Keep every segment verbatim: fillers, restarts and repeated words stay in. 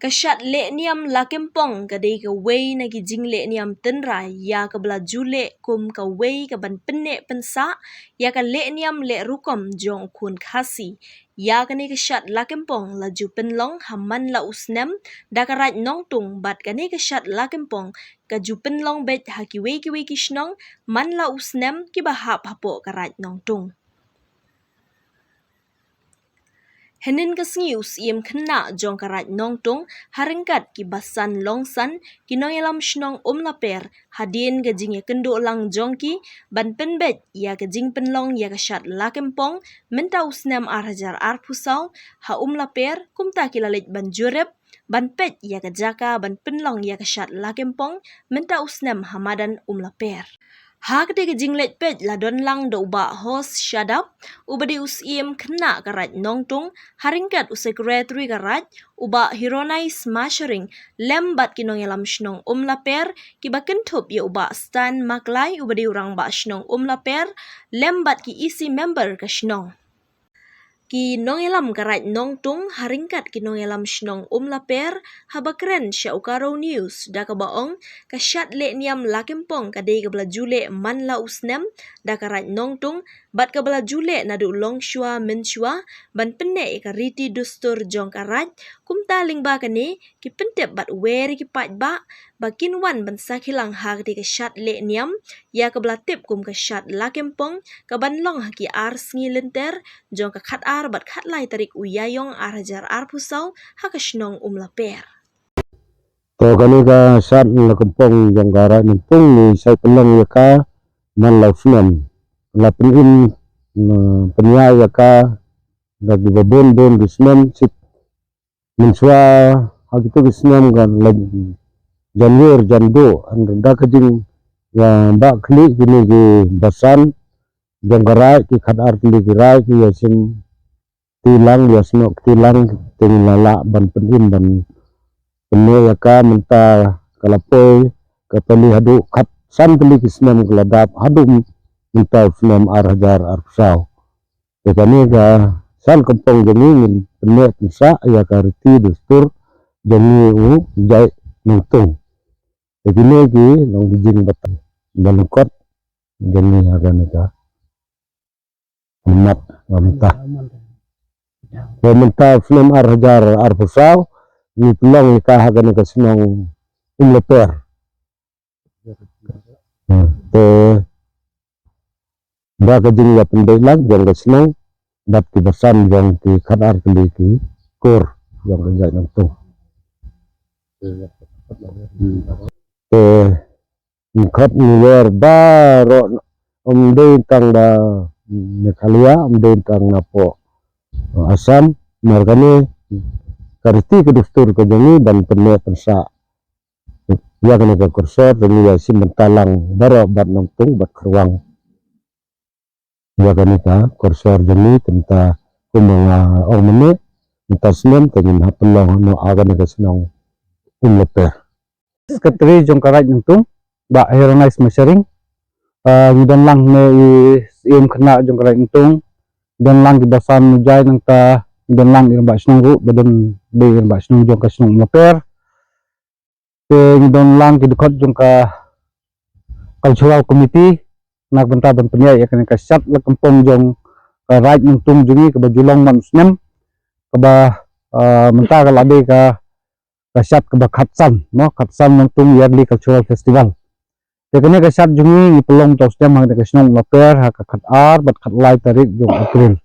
Ka shad leh niam la kempong ka dei kawei na ki jingleh niam tynrai ïa kaba la ju leh kum kawei kaban pynneh pynsah ïa ka leh niam leh rukom jong u khun Khasi. Ïa kane ka shad la kempong la ju pynlong ha man la u snem da ka Raid Nongtung, bad kane ka shad la kempong ka ju pynlong beit ha kiwei kiwei ki shnong man la u snem kiba hap hapoh ka Raid Nongtung. Hynnin ka sngi u Syiem Khynnah jong ka Raid Nongtung ha ryngkat kiba san long san ki nongïalam shnong Umlaper, hadien ka jingïakynduh lang jong ki ban pynbeit ïa ka jingpynlong ïa ka shad la kempong mynta u snem ar hajar arphew saw ha Umlaper, kumta ki la leit ban jurip ban peit ïa ka jaka ban pynlong ïa ka shad la kempong mynta u snem ha madan Umlaper. Ha katei ka jingleit peit la don lang da u Bah Hos Shadap, uba dei u Syiem Khynnah ka Raid Nongtung, ha ryngkat u Secretary ka Raid, u Bah Hironais Masharing, lem bad ki nongïalam shnong Umlaper, kiba kynthup ïa u Bah Stan Maklai, uba dei u Rangbah Shnong Umlaper, lem bad ki E C member ka shnong. Ki nongïalam ka Raid Nongtung ha ryngkat ki nongïalam shnong Umlaper haba kren sha u Karo News da kaba ong, ka shad leh niam la kempong ka dei kaba la ju leh man la u snem da ka Raid Nongtung, bad kaba la ju leh naduh longshuwa mynshuwa ban pynneh ïa ka riti dustur jong ka Raid, kumta lyngba kane ki pyntip bad wer ïa ki paidbah ba kin wan ban sakhi lang ha katei ka shad leh niam ïa kaba la tip kum ka shad la kempong, kaban long ha ki ar sngi lynter jong ka khat ar bad khat lai tarik u Ïaïong ar hajar arphew saw ha ka shnong Umlaper. To, kane ka shad la kempong jong ka Raid Nongtung ngi sa pynlong ïa ka man la u snem. La pynim, mm, pynïaid ïa ka da kiba bun bun ki snem, shu mynshuwa ha kito ki snem ka la jan ïur jan duh, hynrei da ka jingïabahkhlieh kine ki basan jong ka Raid, ki khat ar tylli ki Raid ki ïashim kti lang, ïasnoh kti lang, te ngi la lah ban pynim ban pynneh ïa ka. Mynta ka la poi ka pali haduh khat san tylli ki snem ka la dap haduh mynta u snem ar hajar arphew saw. Te kane ka shad kempong jong ngi ngin pynneh pynsah ïa ka riti dustur jong ngi u jaid Nongtung. Te kine ki long ki jingbatai ba lyngkot jong ngi ha kane ka mat ba mynta. Ba mynta u snem ar hajar arphew saw ngi pynlong ïa ka ha kane ka shnong Umlaper. Hmm. Te da ka jingïapynbeit lang jong ka shnong bad ki basan jong ki khat ar tylli ki kur jong ka jaid Nongtung. Te ngi khot ngi wer baroh, ym dei tang da Meghalaya, ym dei tang na poh Assam, namar kane ka riti ka dustur ka jong ngi ban pynneh pynsah ïa kane ka korsor, te ngi ïashim bynta lang baroh bad Nongtung bad Kharwang. Ïa kane ka korsor jong ngi, te mynta kumba nga ong mynne, mynta snem te ngin hap pynlong noh ha kane ka shnong Umlaper. Secretary jong ka Raid Nongtung, Bah Hironais Masharing. Ah, ngi don lang ne i Syiem Khynnah jong ka Raid Nongtung. Don lang ki basan u jaid, nangta ngi don lang i Rangbah Shnong ruh ba don, dei i Rangbah Shnong jong ka shnong Umlaper. Te ngi don lang ki dkhot jong ka Cultural Committee na ka bynta ban pynïaid ïa kane ka shad la kempong jong ka Raid Nongtung jong ngi kaba ju long man u snem, kaba, ah, mynta ka la dei ka, ka shad kaba khatsan, mo, khatsan Nongtung Yearly Cultural Festival. Te kane ka shad jong ngi ngi pynlong mynta u snem ha kane ka shnong Umlaper ha ka khat ar bad khat lai tarik jong April.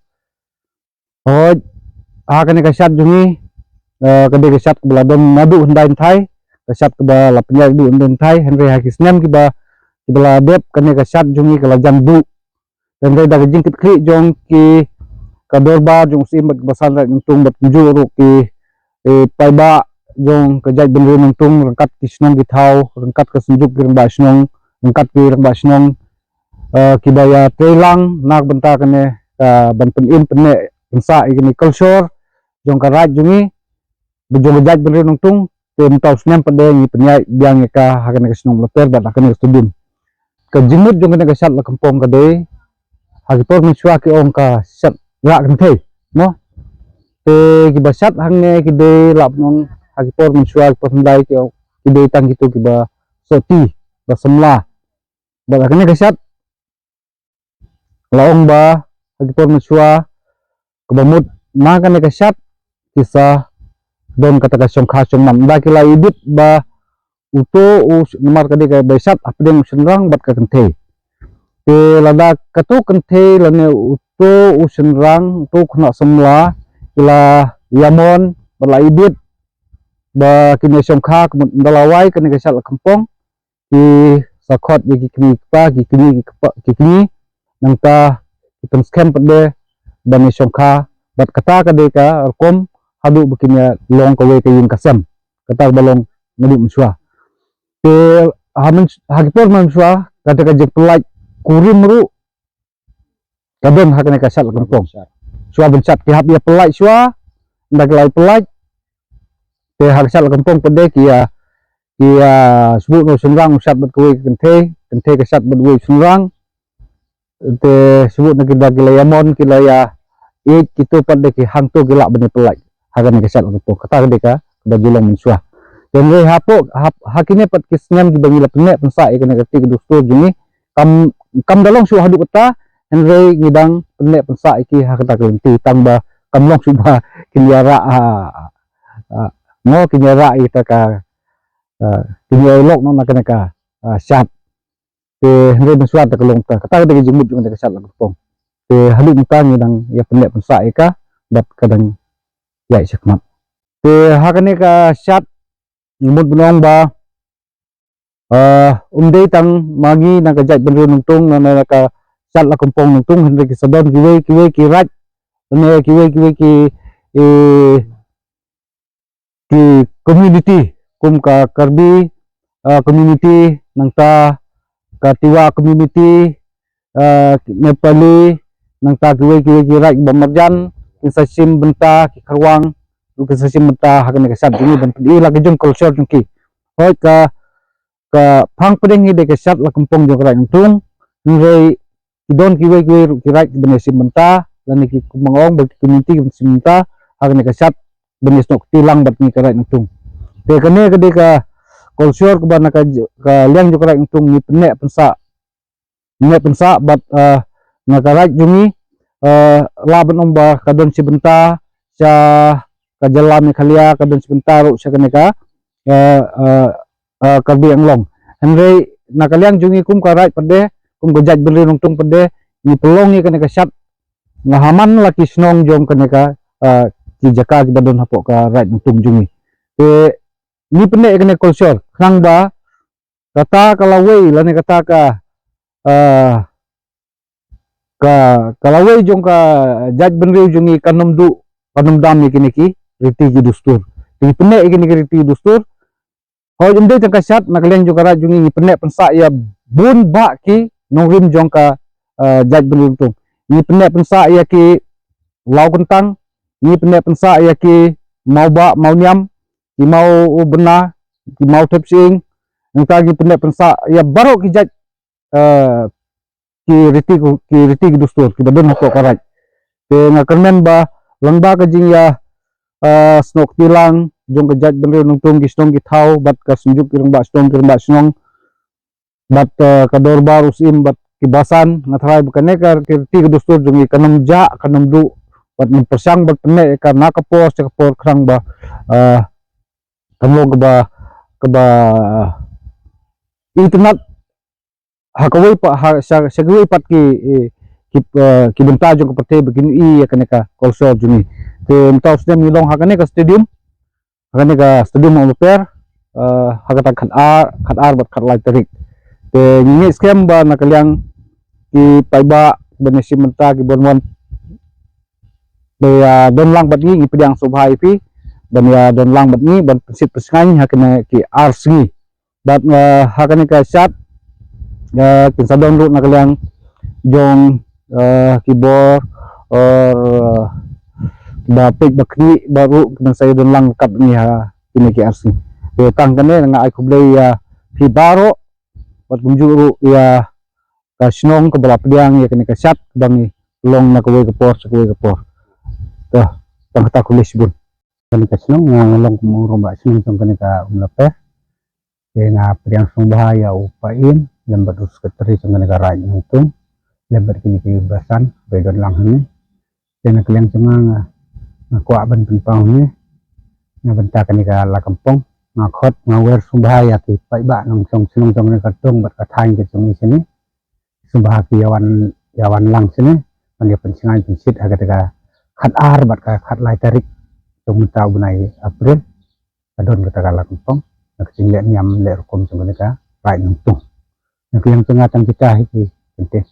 Hooid, ha kane ka shad jong ngi, eh, ka dei ka shad kaba la don naduh hyndai hynthai, ka shad kaba la pynïaid naduh hyndai hynthai, hynrei ha ki snem kiba, kiba la dep kane ka shad jong ngi ka la jan buh. Hynrei da ka jingkitkhlieh jong ki, ka dorbar jong u Syiem bad ki basan Raid Nongtung bad kumjuh ruh ki, eh, paidbah jong ka jaitbynriew Nongtung, ryngkat ki shnong ki thaw, ryngkat ka Synjuk ki Rangbah Shnong, ryngkat ki Rangbah Shnong, eh, kiba ïatrei lang na ka bynta kane, eh, ban pynim pynneh pynsah ïa kane culture jong ka Raid jong ngi, ba jong ka jaitbynriew Nongtung, te mynta u snem pat de ngi pynïaid biang ïa ka ha kane ka shnong Umlaper bad ha kane ka stadium. Ka jingmut jong kane ka shad la kempong ka dei, ha ki por mynshuwa ki ong ka shad rah kynthei, mo. Te kiba shad hangne ki dei lah ban ong ha ki por mynshuwa, ki por hyndai ki, ki dei tang kito kiba sohti, ba samla. Bad ha kane ka shad la ong ba ha ki por mynshuwa, kaba mut na kane ka shad ki sa don kata ka shongkha shongman. Ba ki la ibit ba uto u sh-, namar ka dei kaba shad hapdeng u shynrang bad ka kynthei. Te lada kato kynthei lane uto u shynrang, uto u khynnah samla, ki la ïamon bad la ibit ba kin ïa shongkha, ka mut ynda la wai kane ka shad Lad Kynpong, ki sa khot ïa ki kmie ki kpa, ki kmie ki kpa, ki kmie, nangta ki pynskhem pat de ban ïa shongkha. Bad kata ka dei ka rukom haduh ba kin ïa long kawei ka ïing ka sem, kata ba long naduh mynshuwa. Te ha myn-, ha ki por mynshuwa, kata ka jingpyllait kurim ruh ka don ha kane ka shad Lad Kynpong. Shuwa ban shad ki hap ïa pyllait shuwa, ynda ki la ïa pyllait, te ha ka shad Lad Kynpong pat de ki ïa, ki ïa shu buh na u shynrang u shad bad kawei ka kynthei, kynthei ka shad bad uwei u shynrang. Te shu buh na ki, da ki la ïamon, ki la ïa ïeit, kito pat de ki hangto ki lah ban ïa pyllait ha kane ka shad Lad Kynpong. Kata ka dei kaba ju long mynshuwa. Te hynrei hapoh, hap-, ha kine pat ki snem kiba ngi la pynneh pynsah ïa kane ka riti ka dustur jong ngi, kam, kam da long shuh haduh kata, hynrei ngi dang pynneh pynsah ïa ki ha kata ka lynti, tang ba kam long shuh ba kin ïa rah, ah, ah, mo kin ïa rah ïa kata ka, ah, kin ïa lok noh na kane ka, ah, shad. Te hynrei mynshuwa te ka long kata, kata ka dei ka jingmut jong kane ka shad Lad Kynpong. Te haduh mynta ngi dang ïa pynneh pynsah ïa ka, bad ka dang ïaid shakhmat. Te ha kane ka shad, ngi mut ban ong ba, ah, um dei tang ma ngi na ka jaitbynriew Nongtung, na, na ka shad Lad Kynpong Nongtung, hynrei ki sa don kiwei kiwei ki raid, ne kiwei kiwei ki, eh, ki community, kum ka Karbi, ah, community, nangta ka Tiwa community, ah, Nepali, nangta kiwei kiwei ki raid ba marjan, kin sa shim bynta, ki Kharwang ruh kin sa shim bynta ha kane ka shad jong ngi ban pyni la ka jong culture jong ki. Hooid ka, ka phang pdeng hi dei ka shad Lad Kynpong jong ka raid Nongtung, hynrei ki don kiwei kiwei ruh ki raid ban ïa shim bynta, lane ki, kum ba nga ong, ba ki community ki ban shim bynta ha kane ka shad ban ïa snoh kti lang bad ngi ka raid Nongtung. Te kane ka dei ka culture kaba na ka j-, ka liang jong ka raid Nongtung ngi pynneh pynsah, pynneh pynsah bad, ah, na ka raid jong ngi, ah, lah ban ong ba ka don shi bynta sha ka jylla Meghalaya, ka don shi bynta ruh sha kane ka, ah, ah, ah, Karbi Anglong. Hynrei na ka liang jong ngi kum ka raid pat de, kum ka jaitbynriew Nongtung pat de, ngi pynlong ïa kane ka shad na ha man la ki shnong jong kane ka, ah, ki jaka kiba don hapoh ka raid Nongtung jong ngi. Te ngi pynneh ïa kane ka culture khnang ba kata ka lawei, lane kata ka, ah, ka, ka lawei jong ka jaitbynriew jong ngi kan ym duh, kan ym dam ïa kine ki riti ki dustur. Te ngi pynneh ïa kine ki riti ki dustur. Hooid, ym dei tang ka shad, na ka liang jong ka raid jong ngi ngi pynneh pynsah ïa bun bah ki nongrim jong ka, ah, jaitbynriew Nongtung. Ngi pynneh pynsah ïa ki law kyntang, ngi pynneh pynsah ïa ki mawbah mawniam, ki mawbynna, ki mawthep shyieng, nangta ngi pynneh pynsah ïa baroh ki jait, eh, ki riti ku, ki riti ki dustur kiba don hapoh ka raid. Te nga kyrmen ba lyngba ka jingïa, eh, snoh kti lang jong ka jaitbynriew Nongtung, ki shnong ki thaw bad ka Synjuk ki Rangbah Shnong, ki Rangbah Shnong bad, eh, ka Dorbar u Syiem bad ki basan, nga tharai ba kane ka riti ka dustur jong ngi kan ym jah, kan ym duh, bad ngin pyrshang ban pynneh ïa ka na ka por sha ka por khnang ba, eh, kan long kaba, kaba itynnad ha kawei pat, ha, sha, sha kawei pat ki, eh, ki, eh, ki bynta jong ka pyrthei ba kin ïohi ïa kane ka culture jong ngi. Te mynta u snem ngi long ha kane ka stadium, ha kane ka stadium Mawlyngbor, eh, ha kata khatar, khatar bad khatlai tarik. Te ngi ngeit skhem ba na ka liang ki paidbah ban ïa shim bynta, ki ban wan ban ïa don lang bad ngi, ngi pdiang sngewbha ïa phi ban ïa don lang bad ngi ban pynshit pynshngaiñ ha kane ki ar sngi. Bad, eh, ha kane ka shad, eh, kin sa don ruh na ka liang jong, eh, ki bor, eh, ba peit ba khmih, ba ruh kin sa ïa don lang ryngkat ngi ha kine ki ar sngi. Te tang kane nga ai khublei ïa phi baroh, bad kumjuh ruh ïa ka shnong kaba la pdiang ïa kane ka shad kaba ngi long na kawei ka por sha kawei ka por. Te tang kata, khublei shibun. Kane ka shnong nga long kum u rangbah shnong jong kane ka Umlaper. Te nga pdiang sngewbha ïa u Paiem lem bad u secretary jong kane ka Raid Nongtung lem bad kine ki basan ba don lang hangne. Te na ka liang jong nga nga kwah ban pynpaw hangne na bynta kane ka la kampong. Nga khot nga wer sngewbha ïa ki paidbah nongshong shnong jong kane ka dong bad ka thaiñ ka jong ngi shane. Sngewbha ki ïa wan ïa wan lang shane ban ïa pynshngaiñ pynshit ha kata ka khat ar bad ka khat lai tarik jong mynta u bnai April. Ka don kata ka la kampong na ka jingleh niam leh rukom jong kane ka Raid Nongtung. Na ka liang jong nga tang kita hi ki kynte.